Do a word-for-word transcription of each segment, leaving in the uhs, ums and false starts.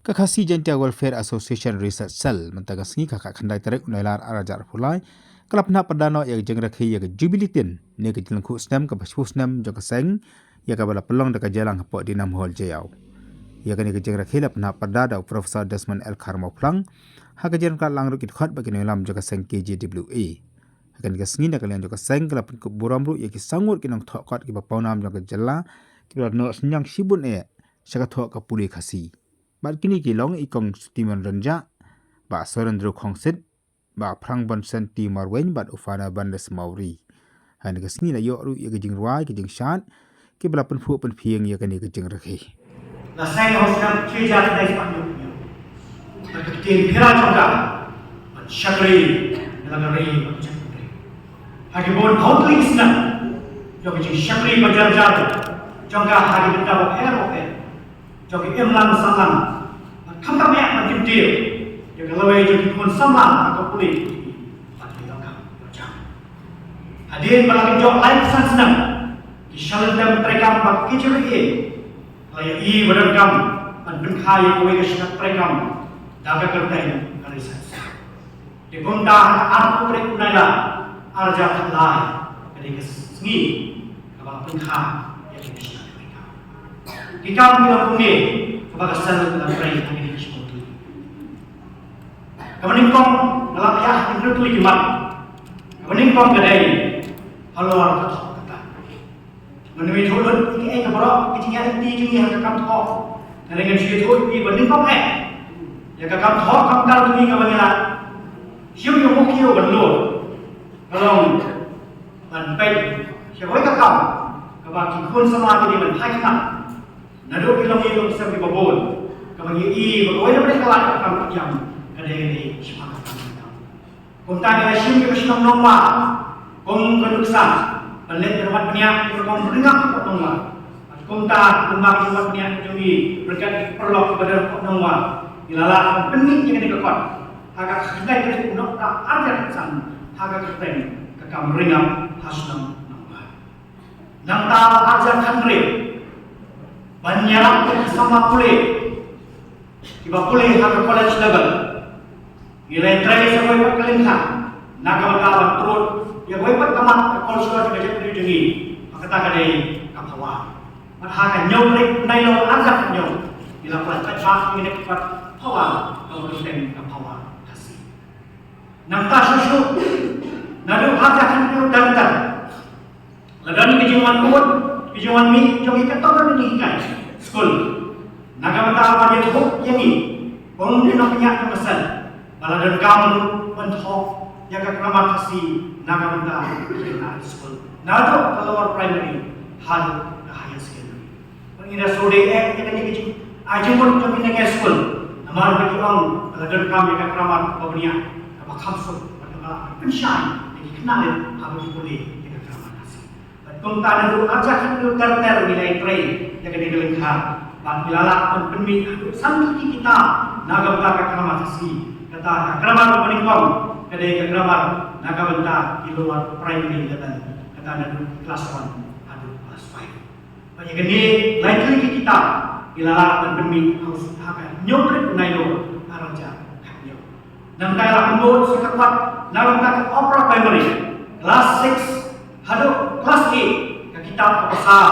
Ka Khasi Jaintia Welfare Association Research Cell mynta ka sngi ka khatkhyndai tarik u Nailar arhajar arphew lai ka la pynhap pyrda noh ïa ka jingrakhe ïa ka Jubilee Tin ne ka jinglyngkhuh snem kaba shiphew snem jong ka seng ïa kaba la pynlong da ka Jylla hapoh Dinam Hall Jaiaw. Ïa kane ka jingrakhe la pynhap pyrda da u Professor Desmond L Kharmawphlang ha ka jingryngkat lang ruh ki dkhot bad ki nongïalam jong ka seng K J W A. Ha kane ka sngi na ka liang jong ka seng ka la pynkup burom ruh ïa ki saw ngut ki nongthoh kot kiba pawnam jong ka Jylla kiba la noh synñiang shibun eh sha ka thoh ka pule Khasi. Bad kine ki long i Kong Sutimon Rynjah, Bah Surendra Khongsit, Bah Phrangbongseng T Marwein bad u Father Bandes Mawrie. Ha kane ka sngi la ïoh ruh ïa ka jingrwai ka jingshad kiba la pynphuh pynphieng ïa kane ka jingrakhe. La seng ha u snem shi hajar khyndai spah hynñiew phew hynñiew. Bad ka ktien phylla jong ka ban shakri na ka ri bad ka jaitbynriew. Ha ki bun hynñiew tylli ki snem jong ka jingshakri bajar jar jong ka ha ki bynta bapher bapher, jong ki imlang sahlang bad khamtam eh ban kyntiew ïa ka lawei jong ki khun samla ha ka pule bad ki dohkha dohjang. Hadien ba la kynjoh laiphew san snem ki sha lyntem treikam bad ki jingïeit, la ïohi ba donkam ban pynkha ïa kawei ka shnat treikam da ka kyrteng ka Research Cell. Te kumta ha ka arphew tarik u Nailar arhajar khatlai ka dei ka sngi kaba la pynkha ïa ka shnat treikam. Ki kam ki long kumne kaba ka sel ka la trei ha kine ki shiphew tylli. Kaba nyngkong nga la ïa ha kine ki mat. Kaba nyngkong ka dei halor ka thoh ka tah. Ngan ïathuh lut ïa kaei ka baroh ka jingïaid lynti jong ngi ha ka kam thoh. Nga dei ngan shu ïathuh ïa phi ba nyngkong eh ïa ka kam thoh kam kal jong ngi kaba ngi la shim ïa u mukti ban lut. Ka long ban peit ïa kawei ka kam kaba ki khun samla ki dei ban phai khmat. Naduh ki longïing longsem kiba bun kaba ngi i ba kawei na pdeng ka lad ka kam ka jam ka dei ka dei shaphang ka kam ka jam. Kumta ngi la shim ïa ka shnong Nongwa kum ka nuksa ban leit ban wad bniah ïa ka kam ringap hapoh Nongwa. Bad kumta kumba ka jingwad bniah ka jong ngi ryngkat ki paralok kiba don hapoh Nongwa, ngi la lah ban pynmih ïa kane ka kot ha ka khatkhyndai tarik u Nohprah arhajar khatsan ha ka kyrteng ka kam ringap ha shnong Nongwa. Nangta arhajar khathynriew ban ïarap ïa ki samla pule kiba pule ha ka college level. Ngi la trei sa kawei pat ka lyngkha na ka bynta ban trud ïa kawei pat ka mat ka culture ka jaitbynriew jong ngi. Ha kata ka dei ka phawa. Bad ha ka hynñiew tarik Nailur arhajar khathynñiew ngi la pynlait paidbah ïa kane ka phawa kaba kyrteng ka phawa Khasi. Nangta shuh shuh naduh arhajar khathynriew ter ter la don ka jingwan bud ka jingwan mih jong ki katto katne ki jinghikai skul na ka bynta ban ïathuh ïa ngi kum ki nongpynïaid jong ka seng ba la donkam ban thoh ïa ka grammar Khasi na ka bynta ki jinghikai skul naduh ka lower primary haduh ka higher secondary. Ba ngi da shu dei eh ïa kane ka jing, ai jingmut jong kine ki skul. Namar ba ki ong ba la donkam ïa ka grammar kaba bniah kaba kham suk bad kaba lah ban pynshai ïa ki khynnah rit haba ki pule ïa ka grammar Khasi. Bad kumta naduh arhajar khathynriew ter ter ngi la ïatrei ïa kane ka lyngkha bad ngi la lah ban pynmih haduh san tylli ki kitab na ka bynta ka grammar Khasi. Kata ka grammar kaba nyngkong ka dei ka grammar na ka bynta ki lower primary level, kata naduh klas one haduh klas five. Bad ïa kane lai tylli ki kitab ngi la lah ban pynmih ha u, ha ka hynñiew tarik u Nailur arhajar khathynñiew. Nangta la pynbud sa ka kot na bynta ka Opera Primary, klas six haduh klas eight, ka kitab kaba saw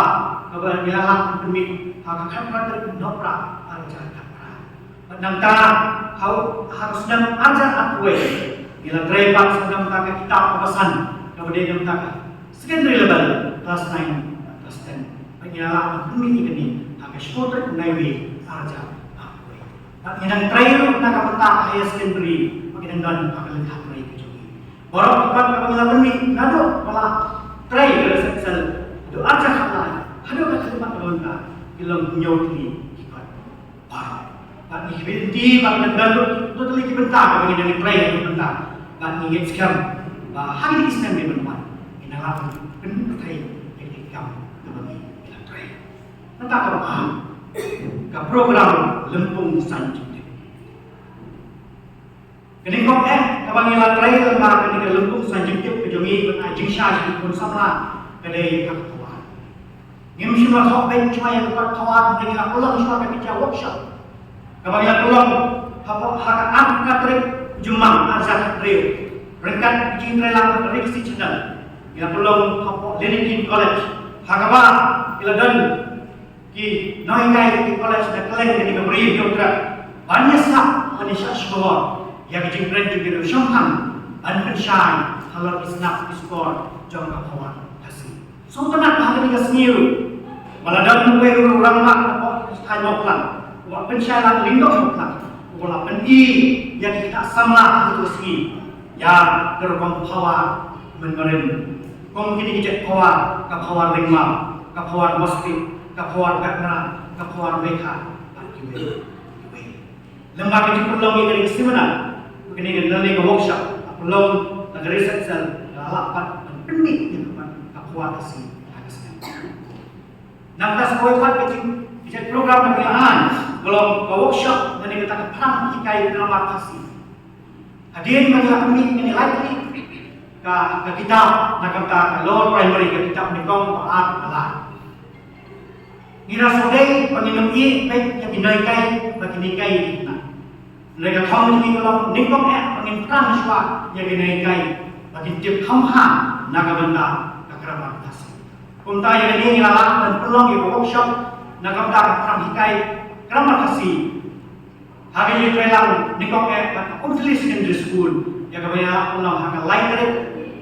kaba ngi la lah ban pynmih ha ka khatphra tarik u Nohprah arhajar khatphra. Bad nangta ha u, ha u snem arhajar arphew wei ngi la trei pat sa na ka bynta ka kitab kaba san kaba dei na ka bynta ka secondary level, klas nine, klas ten. Bad ngi la lah ban pynmih ïa kane ha ka shiphew tarik u Naiwieng arhajar arphew wei. Bad ngi dang trei ruh na ka bynta ka higher secondary bad ngi dang don ha ka lyngkha trei ka jong ngi. Baroh ki kot kaba ngi la pynmih naduh ba la trei ka Research Cell haduh arhajar khatlai haduh ka khyllipmat ka bynta ki long hynñiew tylli ki kot. Baroh. Bad ngi khmih lynti ba ngi dang don lut tylli ki bynta kaba ngi dang trei ha ki bynta. Bad ngi ngeit skhem ba ha kine ki snem kiban wan ngin nang lah ban pynpyrthei ïa ki kam kaba ngi la trei. Nangta kaba ar, ka program Lympung San Jingtip. Kane ka eh kaba ngi la trei lyngba kane ka Lympung San Jingtip ka jong ngi ban ai jingshai sha ki khun samla ka dei ka phawa. Ngim shym la thoh beit shuwa ïa ka phawa, hynrei ngi la pynlong shuwa ka media workshop. Kaba ngi la pynlong hapoh ha ka arphew tarik Jymmang arhajar khathynriew ryngkat ka jingtrei lang ka Ri Khasi Channel, ngi la pynlong hapoh Lenikin College, ha kaba ki la don ki nonghikai ki college na kylleng kane ka ri Hynñiewtrep ban ïasah, ban ïasah shkor ïa ka jingkren jong ki riew shemphang ban pynshai halor ki snap ki shkor jong ka phawa Khasi. Sngewtynnat ba ha kane ka sngi ruh ba la don uwei u rangbah na ka thaiñ Mawphlang uba pynshai lang lyngdoh Mawphlang, uba la pyni ïa ki khynnah samla ha kane ka sngi ïa ka rukom phawa mynmarim, kum kine ki jait phawa, ka phawa Lyngmaw, ka phawa Mawspit, ka phawa Batmara, ka phawa Meikha bad kiwei kiwei. Lem bad ka jingpynlong ïa kane ka seminar, kane ka, lane ka workshop, ka pynlong na ka Research Cell, ka la lah pat ban pynmih ïa ka phawa Khasi ha ka snem. Nangta sa kawei pat ka jing, ka jait program kaba ngi la ai, ka long ka workshop lane kata ka phrang hikai grammar Khasi. Hadien ba ngi la pynmih ïa kane lai tylli ka, ka kitab na ka bynta ka Lower Primary, ka kitab nyngkong, ba ar, ba lai. Ngi la sdang ba ngin ym ïeh beit ïa ki nonghikai ba kin hikai ïa ki khynnah. Hynrei ka thong jong ngi ka long nyngkong eh ba ngin phrang shuwa ïa ki nonghikai ba kin tip kham bha na ka bynta ka grammar Khasi. Kumta ïa kane ngi la lah ban pynlong ïa ka workshop na ka bynta ka phrang hikai grammar Khasi ha ka jingïatreilang nyngkong eh bad ka Umtali Secondary School, ïa kaba ngi la pynlong ha ka lai tarik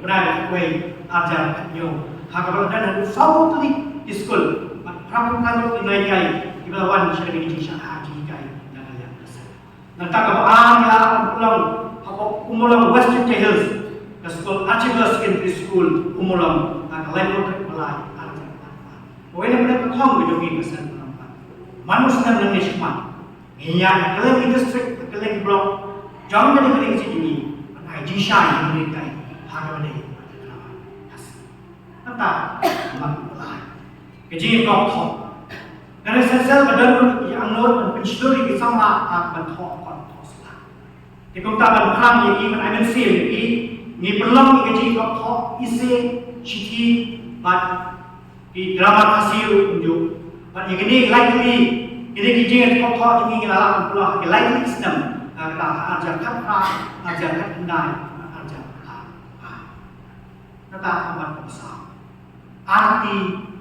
bnai ba khatwei arhajar khathynñiew, ha kaba la don haduh saw tylli ki skul bad phra phew phra ngut ki nonghikai kiba la wan sha kane ka jingshah ha jinghikai na ka liang ka sem. Nangta kaba ar ngi la pynlong hapoh Ummulong West Jaintia Hills, ka skul Archibald Secondary School Ummulong, ha ka laiphew tarik bnai arhajar arphew ar. Kawei na ka bynta ka thong ka jong ngi ka sdang pynlong pat. Man u snem nangne shakhmat ngin ïaid ha kylleng ki district, ha kylleng ki block jong kane ka ri jong ngi ban ai jingshai ïa ki nonghikai ha kaba ïadei bad ka grammar Khasi. Kata ka mat ba lai. Ka jingïakop thoh. Ka Research Cell ka don ruh ïa ka angnud ban pynshlur ïa ki samla ha ban thoh kot thoh sla. Te kumta ban phrang ïa ki, ban ai mynsiem ïa ki, ngi pynlong ïa ka jingïakop thoh essay, shithi bad ki grammar Khasi ruh kumjuh. Bad ïa kine ki lai tylli, kine ki jingïakop thoh jong ngi ngi la lah ban pynlong ha ki lai tylli ki snem, ha kata ha arhajar khatphra, arhajar khatkhyndai, arhajar khat. Kata ka mat kaba saw. Arti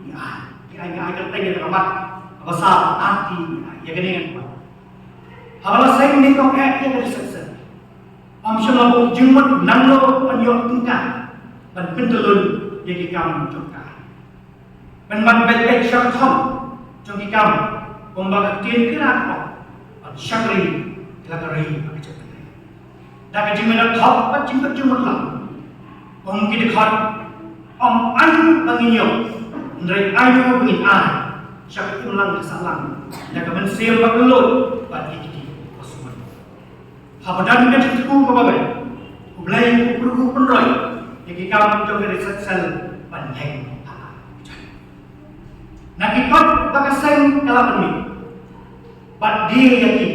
ngi ai. Ngi ai, ngi ai kyrteng ïa ka mat kaba saw, arti ngi ai. Ïa kane ngan ong. Haba la seng nyngkong eh ïa ka Research Cell, ym shym la buh jingmut nangno ban ïoh tyngka ban pyntyllun ïa ki kam jong ka. Pynban beit beit sha ka thong jong ki kam, kumba ka ktien Khasi ka ong, ban shakri ïa la ka ri bad ka jaitbynriew. Da ka jingmyntoi thok bad jingkut jingmut lang, kum ki dkhot, ym aiu ba ngin ïoh, hynrei aiu ba ngin ai sha ka imlang ka sahlang da ka mynsiem ba kylluid bad ki kti ba sumar. Haba don ka jingthmu kaba beit, U Blei u pynroi ïa ki kam jong ka Research Cell ban ïeng ha la. Na ki kot ba ka seng ka la pynmih bad die ïa ki,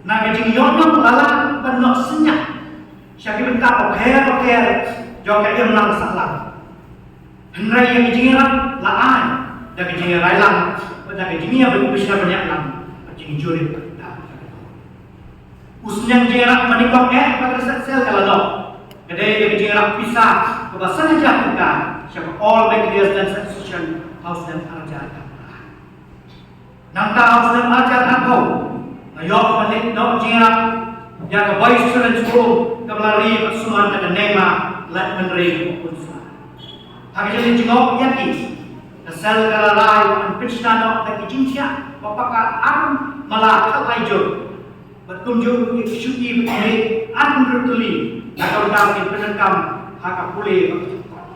na ka jingïoh nong la lah ban noh synñiang sha ki bynta bapher bapher jong ka imlang sahlang. Hynrei ïa ka jingïarap la ai da ka jingïarap lang bad da ka jingïabishar bniah lang bad jingjurip da ka. U synñiang jingïarap ba nyngkong eh ba ka Research Cell ka la noh ka dei da ka jingïarap pisa kaba san hajar tyngka sha ka All Meghalaya Students Association ha u snem arhajar khatphra. Nangta ha u snem arhajar arphew nga ïoh ban leit noh jingïarap ïa ka Boys Children's Home kaba la ri bad sumar da ka Nengma Latminring Unsla. Ha ka jingïoh ïa ki, ka Cell ka la rai ban pynshna noh da ki jingthiah ba paka ar mala khatlai jur. Bad kumjuh ruh ïa ki shuki bad ki leit ar hynriew tylli na ka bynta ban pyndonkam ha ka pule bad ka jingkot.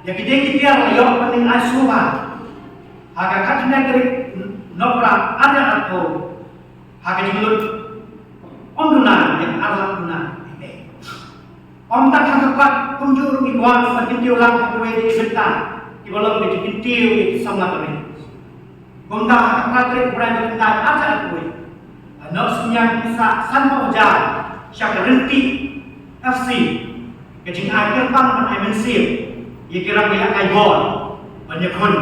Ïa kine ki tiar la ïoh ban ai sngewbha ha ka khatkhyndai tarik Nohprah arhajar arphew ha ka jinglut ym duna ïa ka ar lak duna. Ym tang ha ka kot, kumjuh ruh ngi kwah ban kyntiew lang ha kiwei de ki bynta kiba long ka jingkyntiew ïa ki samla ka ri. Kumta ha ka phra tarik u Naiwieng arhajar arphew wei, la noh synñiang pisa sanphew hajar sha ka Ryntih F C, ka jingai kyrpang ban ai mynsiem ïa ki rangbah ïalehkai bor ban ïakhun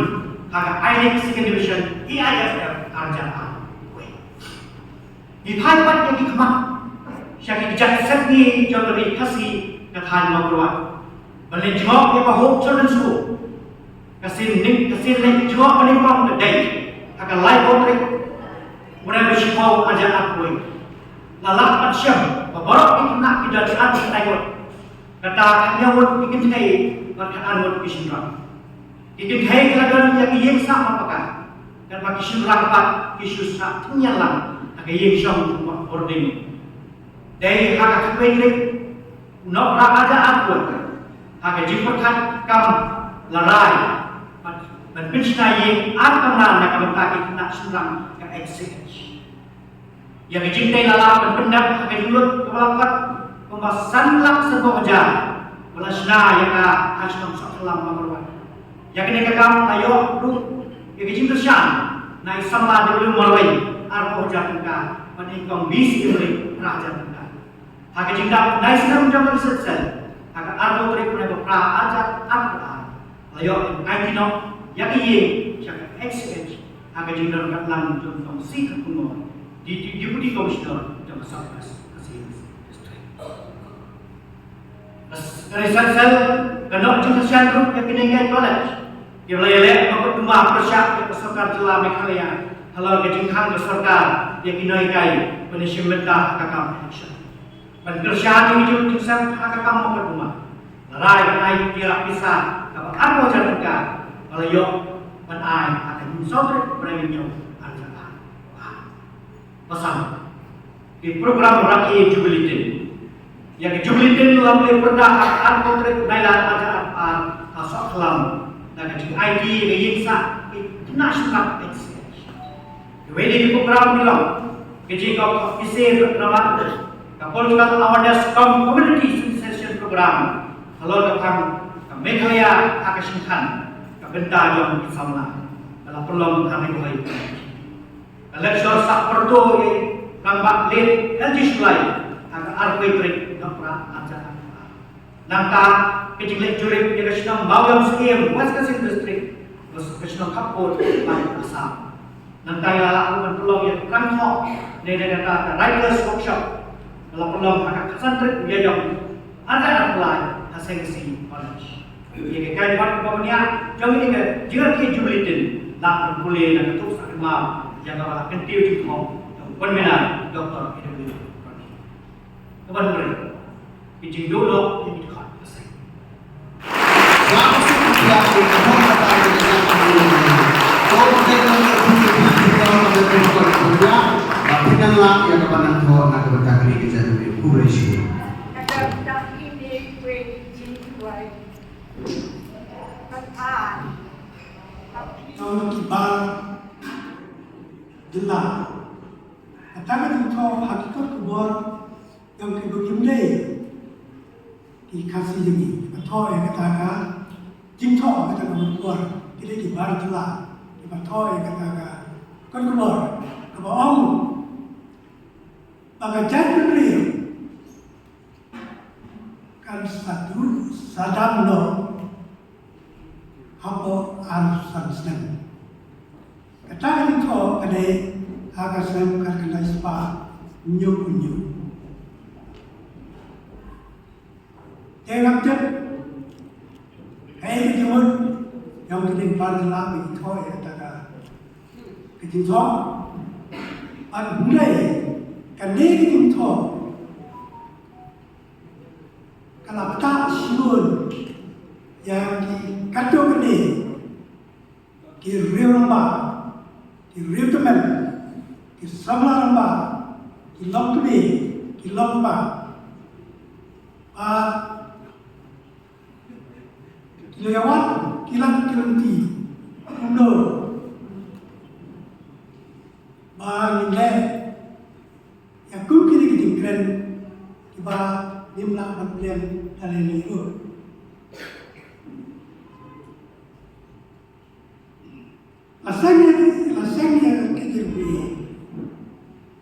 ha ka I-League Second Division A I F F arhajar arphew wei. Ngi phai pat ïa ki khmat sha ki kjat sepngi jong ka ri Khasi ka thaiñ Mawkyrwat ban leit jngoh ïa ka Hope Children's School. Ka sien ning, ka sien leit jngoh ba nyngkong ka dei ha ka laiphew tarik u bnai ba shiphew arhajar arphew. La lah ban shem ba baroh ki khynnah ki don arphew ngut, kata khathynñiew ngut ki kynthei bad khatar ngut ki shynrang. Ki kynthei ki la don ïa ki ïing sah marpaka, katba ki shynrang pat ki shu sah tyngian lang ha ka ïing shong jong ka boarding. Dei ha ka khatwei tarik u Nohprah arhajar arphew, ha ka jingpyrkhat kam la rai bad ban pynshna ïing ar kamra na ka bynta ki khynnah shynrang ka H C H. Ïa ka jingtei la lah ban pyndep ha ka jinglut kaba la kot kumba san lak sanphew hajar ba la shna ïa ka ha shnong Sohkhlam Mawkyrwat. Ïa kane ka kam la ïoh ruh ïa ka jingkyrshan na i samla W Marwei arphew hajar tyngka bad i kong B C Imri phra hajar tyngka. Ha ka jingdap nai snem jong ka Research Cell ha ka arphew tarik u bnai ba phra arhajar arphew ar, la ïoh ban aiti noh ïa ka ïing sha ka H C H ha ka jingdon katlang jong i kong C Kharkongor, Deputy Commissioner jong ka South West Khasi Hills District. Ka Research Cell ka noh jingkyrshan ruh ïa ki nonghikai college kiba la ïaleh bakorduma pyrshah ïa ka sorkar jylla Meghalaya halor ka jingkhang ka sorkar ïa ki nonghikai ban ïashim bynta ha ka kam election. Ban kyrshan ïa ki jingïaseng ha ka kam mokotduma, la rai ban ai ïa ka pisa kaba arphew hajar tyngka ba la ïoh ban ai ha ka hynñiew tarik u bnai Jymmang arhajar arphew ar. Ba san, ki program rakhe Jubilee Tin. Ïa ka Jubilee Tin la plie pyrda ha ka arphew tarik u Nailar arhajar arphew ar ha Sohkhlam da ka jingaiti ïa ka ïing sah ki khynnah shynrang H C H. Kiwei de ki program ki long ka jingkhot Kise Drama, ka Political Awareness cum Community Sensation Program halor ka phang ka Meghalaya ha ka shongkhan ka bynta jong ki samla, ka la pynlong ha Ri Bhoi. Ka lecture sah pyrto ïa i Rangbah Late L G Shullai ha ka arphew tarik Nohprah arhajar arphew ar. Nangta ka jingleit jurip ïa ka shnong Mawïong Syiem, West Khasi Hills District, ka shnong Khappud, Assam. Nangta la lah ruh ban pynlong ïa ka kyrteng ne ka, ka Writers Workshop, ka la pynlong ha ka khatsan tarik u Ïaïong arhajar arphew lai ha Seng Khasi College. Ïa ka kaiphod kaba bniah jong ïa ka jingrakhe Jubilee Tin la pynpule na ka Tuh Sahrimaw ïa kaba la kyntiew jingkhong jong u Convener Doctor A W Ronnie. Kaba hynriew, ka jingduh noh ïa ki dkhot ka seng. Jong ki bar jylla. Kata ka jingthoh ha ki kot khubor jong ki bym dei ki Khasi jong ngi. Kiba thoh ïa kata ka jingthoh, kata ka kot khubor, ki dei ki bar jylla kiba thoh ïa kata ka kot khubor kaba ong ba ka jaitbynriew kan sa duh sa dam noh hapoh arphew san snem. Kata ka jingthoh ka dei ha ka snem khatkhyndai spah hynñiewphew hynñiew. Te ngam tip kaei ka jingmut jong kine ki bar jylla ba ki thoh ïa kata ka jingthoh. Bad hynrei kane ka jingthoh ka la pynthut shuh ïa ki katto katne ki riew rangbah, ki riew tymmen, ki samla rangbah, ki longkmie, ki longkpa. Bad ki la ïa wad, ki la ki lynti kumno ba ngin leh ïa kum kine ki jingkren kiba ngim lah ban pynlong da lei lei ruh. La seng ïa, la seng ïa ka jingpynlong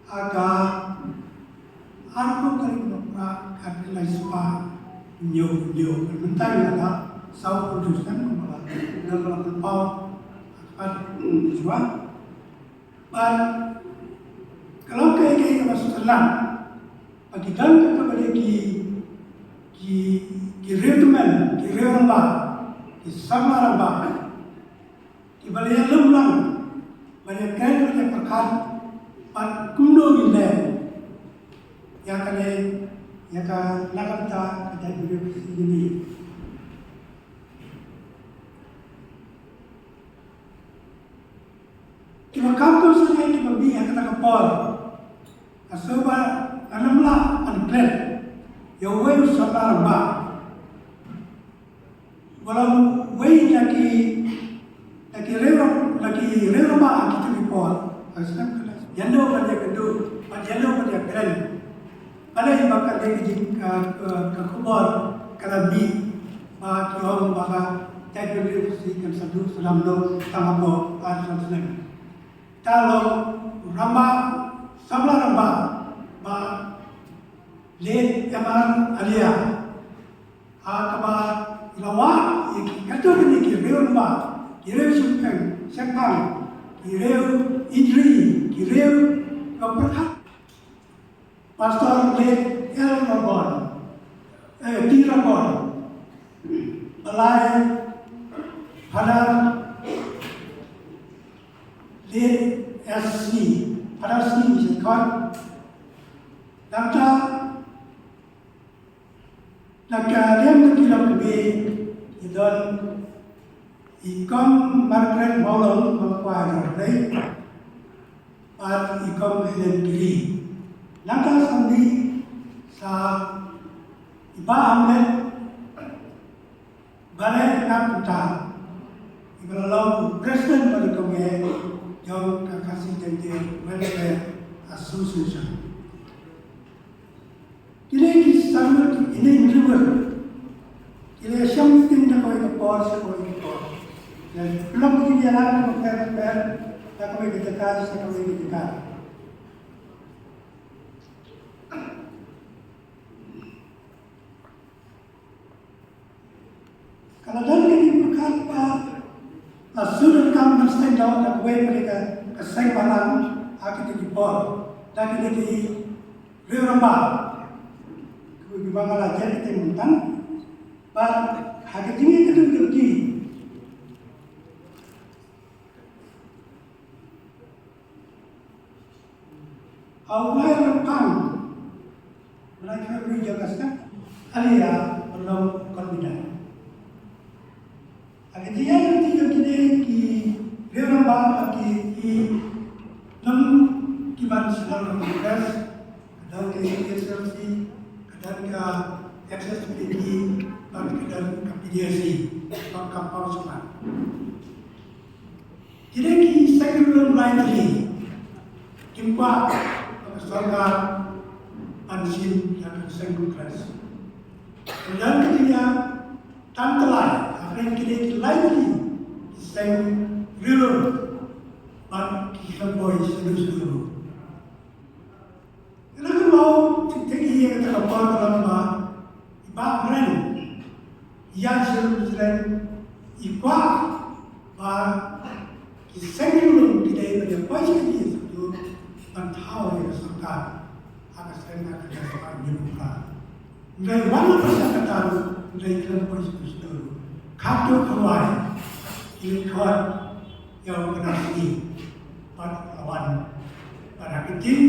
ha ka arphew tarik Nohprah khatkhyndai spah hynñiewphew hynñiew. Mynta la dap sawphew hynriew snem, kumba la, kumba la pynpaw ha ka pat shuwa. Bad ka long kaei kaei Ka sdang ba ki don kata kaba dei ki, ki, ki riew tymmen, ki riew rangbah, ki samla rangbah, kiba la ïalum lang ban ïakren, ban ïapyrkhat bad kumno ngin leh ïa kane, ïa ka la ka bynta ka jaitbynriew Khasi jong ngi. Kiba kam kawei sha kiba mih ha kata ka por, ka sngewbha, ka nang lah ban klet ïa uwei u samla rangbah. Ba long uwei na ki, na ki riew, na ki riew rangbah ha kito ki por. Ka sngewbha ïa no ban ïa kynduh, ban ïa no ban ïa kren. Balei ba ka dei ka jing, ka, ka, ka khubor ka la mih ba ki ong ba ka jaitbynriew Khasi kan sa duh sdang noh tang hapoh ar san snem. Te long u rangbah, samla rangbah, Bah Late M R Alia, ha kaba i la wad ïa ki katto katne ki riew rangbah, ki riew shemphang, shemphang, ki riew hynrei, ki riew kiba pyrkhat. Pastor Late L Rawbon, eh, T Rawbon, ba lai Father Late S C, Father C, Shekar, Doctor, na ka liang ka ki long kmie, ki don i Kong Margaret Mawlong, Mawlong Kwai Rei, bad i Kong Helen Giri. Nangta sa mih sa i Bah Hamlet Bare Nangta, iba la long u President bad i Kong eh jong ka Khasi Jaintia Welfare Association. Kine ki samla ki, ine ki river, ki la shong meeting da kawei ka por sha kawei ka por. Da pynlong ki ïalam bapher bapher, da kawei ka jaka sha kawei ka jaka. Ka la don ka jingpyrkhat ba la shu donkam ban seng doh da kawei pat ka, ka seng balang ha kito ki por, da kito ki riew rangbah. Kawei kiba nga la jan kito mynta, bad ha ka jingïakynduh jong ki, ha u Blai Rangbah, u Blai Kynrad jong ka seng, Alia ban long convener. Ha ka jingïaid lynti jong kine ki riew rangbah, ha ki, ki nong ki ban sdang Congress, ka don ka A P H L C, ka don ka F S P D, bad ka don ka P D S C, bad ka Power Supply. Kine ki seng riew lai tylli kim kwah ba ka sorkar ban shim ïa ka seng Congress. Ka don ka jingïa tang tlai hapdeng kine ki lai tylli ki seng riew bad ki khlem poi sha duh sha duh. Kane ka mut, te, te ki ïa kata ka por ka long ba i Bah Mren, ïa shisien shisien i kwah ba ki seng riew ki dei ban ïa poi sha ka jingïaseng ban thaw ïa ka sorkar ha ka seng, ha ka seng ba ngi buh ka. Hynrei wan la poi sha kata, hynrei khlem poi sha ka sdang. Khatduh kawei ki khot ïa u Kynrad Sngi bad la wan. Bad ha ka jing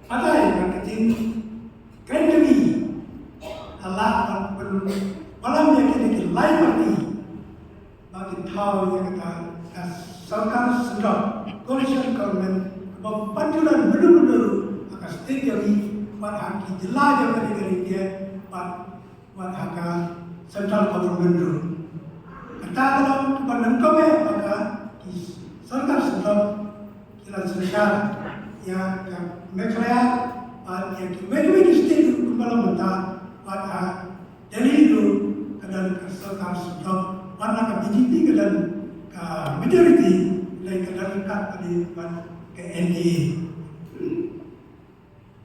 Batai, ha ka jingkren jong ngi, ha la ban pynpaw ïa kine ki lai party ba kin thaw ïa kata ka sorkar syndon, coalition government, kaba pynjulor mynno mynno ruh ha ka state jong ngi, bad ha ki jylla jong ka ri ka ri, bad wat ha ka central government ruh. Kata ka long kaba nyngkong eh ba ka ki sorkar syndon ki la synshar ïa ka Meghalaya bad ïa kiwei kiwei ki state ruh kumba long mynta, wat ha Delhi ruh ka don ka sorkar syndon, wat ha ka B J P ka don ka majority, lei ka don ka, ka don ka N D A.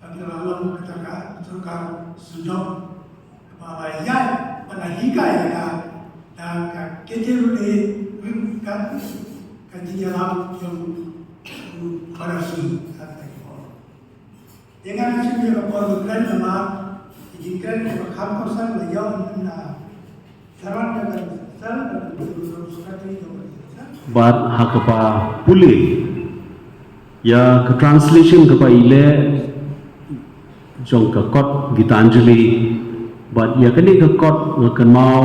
Ba ki la long kata ka sorkar syndon kaba la ïaid bad la hikai ïa ka da ka K J ruh, ka, ka jingïalam jong u Para su, kata ki por. Dengan sini ka por kren nama, izin kren ka kham kosan la yong na saran ka sal ka sekretari ka. Bad ha kaba pule ïa ka translation kaba i leh jong ka kot Gitanjali, bad ïa kane ka kot nga kynmaw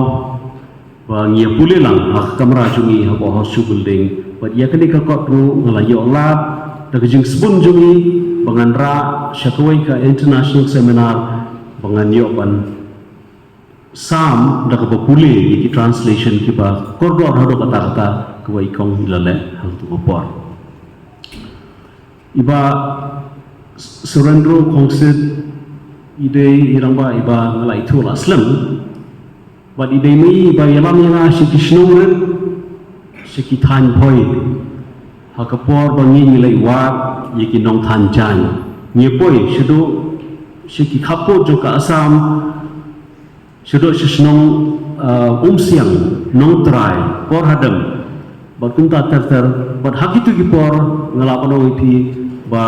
ba ngi ïa pule lang ha ka kamra jong ngi ha Horseshoe Building, bad ïa kane ka kot ruh nga la ïoh lad da ka jingsbun jong ngi ba ngan rah sha kawei ka international seminar ba ngan ïoh ban sam da kaba pule ïa ki translation kiba kordor haduh katta katta kaba i kong i la leh ha kato ka por. I Bah Surendro Khongsit i dei i rangbah iba nga la ithuh la slem. Bad i dei ma i iba ïalam ïa nga sha ki shnong rit, sha ki thaiñ Bhoi. Ha ka por ba ngi ngi la wad ïa ki nongthaiñ Jaiñ. Ngi poi shaduh sha ki khappud jong ka Assam, shaduh sha shnong, uh, Umsiang, Nongtrai, Porhadem, bad kumta ter ter, bad ha kito ki por nga la pynong ïa phi ba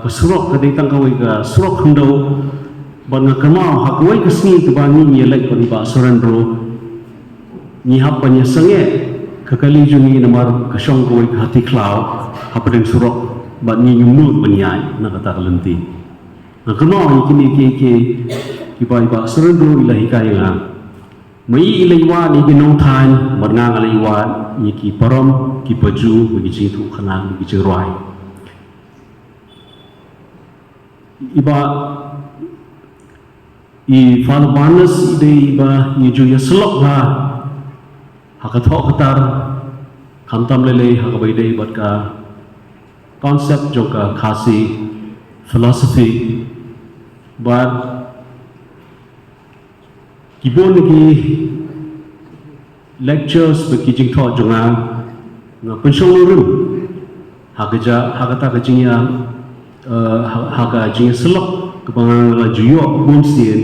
ka surok ka dei tang kawei ka surok khyndew, bad nga kynmaw ha kawei ka sngi kaba ngi ngi leit bad i Bah Surendro, ngi hap ban ïa sangeh ka kali jong ngi namar ka shong kawei ka hati khlaw hapdeng surok, bad ngi ngim nud ban ïaid na kata ka lynti. Nga kynmaw ïa kine ki, ki, kiba i Bah Surendro i la hikai ïa nga. Ma i i la wad ïa ki nongthaiñ, bad nga nga la wad ïa ki parom, ki paju, ki jingthoh khynnah, ki jingrwai. I Bah, i Father Barnes i dei iba ngi ju ïa syllok ha, ha ka thoh ka tar, khamtam lei lei ha kaba ïadei bad ka concept jong ka Khasi philosophy, bad ki bun ki lectures bad ki jingthoh jong nga, nga pynshong nongrim ha ka ja, ha kata ka jingïa, eh, ha, ha ka jingïasyllok kaba nga la ju ïoh bun sien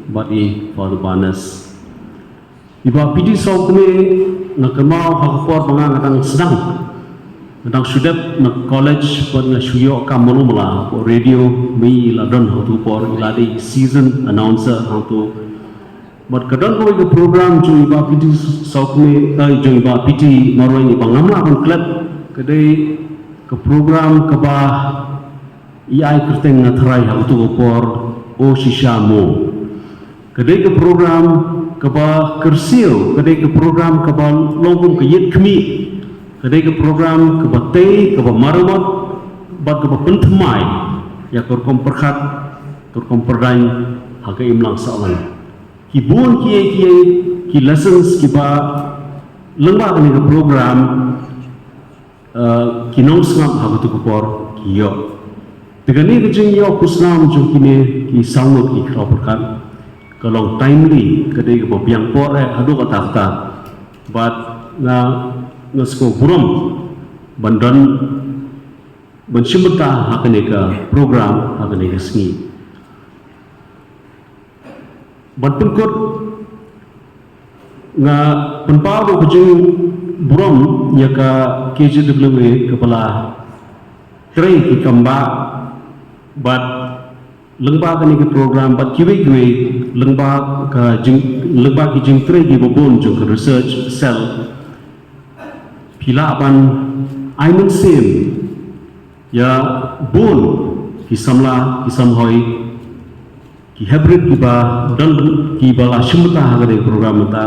bad i Father Barnes. I Bah P T Sawkmie, nga kynmaw ha ka por ba nga nga dang sdang, nga dang shu dep na college bad nga shu ïoh kam mano mala ha radio, ma i la don ha tu por, i la dei season announcer ha tu. Bad ka don kawei ka program jong i Bah P T Sawkmie, eh, jong i Bah P T Marwein iba ngam lah ban klet, ka dei ka program kaba i ai kyrteng nga tharai ha kato ka por, O Shisha Mo. Ka dei ka program kaba kyrsiew, ka dei ka program kaba long kum ka ïit khmih, ka dei ka program kaba tei, kaba maramot, bad kaba pynthymmai ïa ka rukom pyrkhat, ka rukom pyrdaiñ ha ka imlang sahlang. Ki bun kiei kiei ki lessons kiba lyngba kane ka program, eh, ki nongsngap ha kato ka por ki ïoh. Te kane ka jingïoh khusnam jong kine ki saw ngut ki khraw pyrkhat ka long timely, ka dei kaba biang por eh haduh katta katta. Bad nga, nga sngewburom ban don, ban shim bynta ha kane ka program, ha kane ka sngi. Ban pynkut, nga pynpaw ruh ka jingburom ïa ka K J W A kaba la trei ki kam ba, bad lyngba kane ka program bad kiwei kiwei, lyngba ka jing, lyngba ki jingtrei kiba bun jong ka research cell, phi lah ban ai mynsiem ïa bun ki samla, ki samhoi, ki hybrid kiba don, kiba la shim bynta ha kane ka program mynta,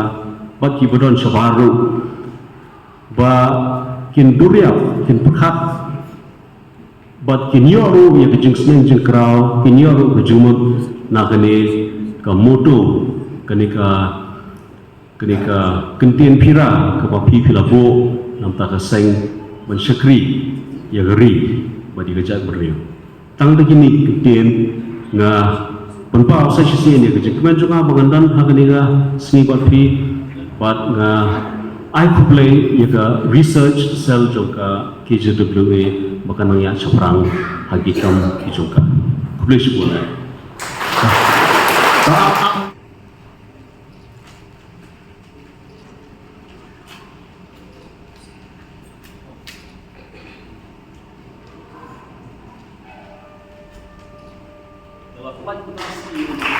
bad kiba don shabar ruh, ba kin duriap, kin pyrkhat, bad kin ïoh ruh ïa ka jingsneng jingkraw, kin ïoh ruh ka jingmut na kane ka motto, kane ka, kane ka kyntien phira kaba phi phi la buh na bynta ka seng ban shakri ïa ka ri bad ïa ka jaitbynriew. Tang da kine ki kyntien nga pynpaw sa shisien ïa ka jingkmen jong nga ba ngan don ha kane ka sngi bad phi, bad nga ai khublei ïa ka research cell jong ka K J W A ba ka nang ïaid shaphrang ha ki kam ki jong ka. Khublei shibun. One, two, three.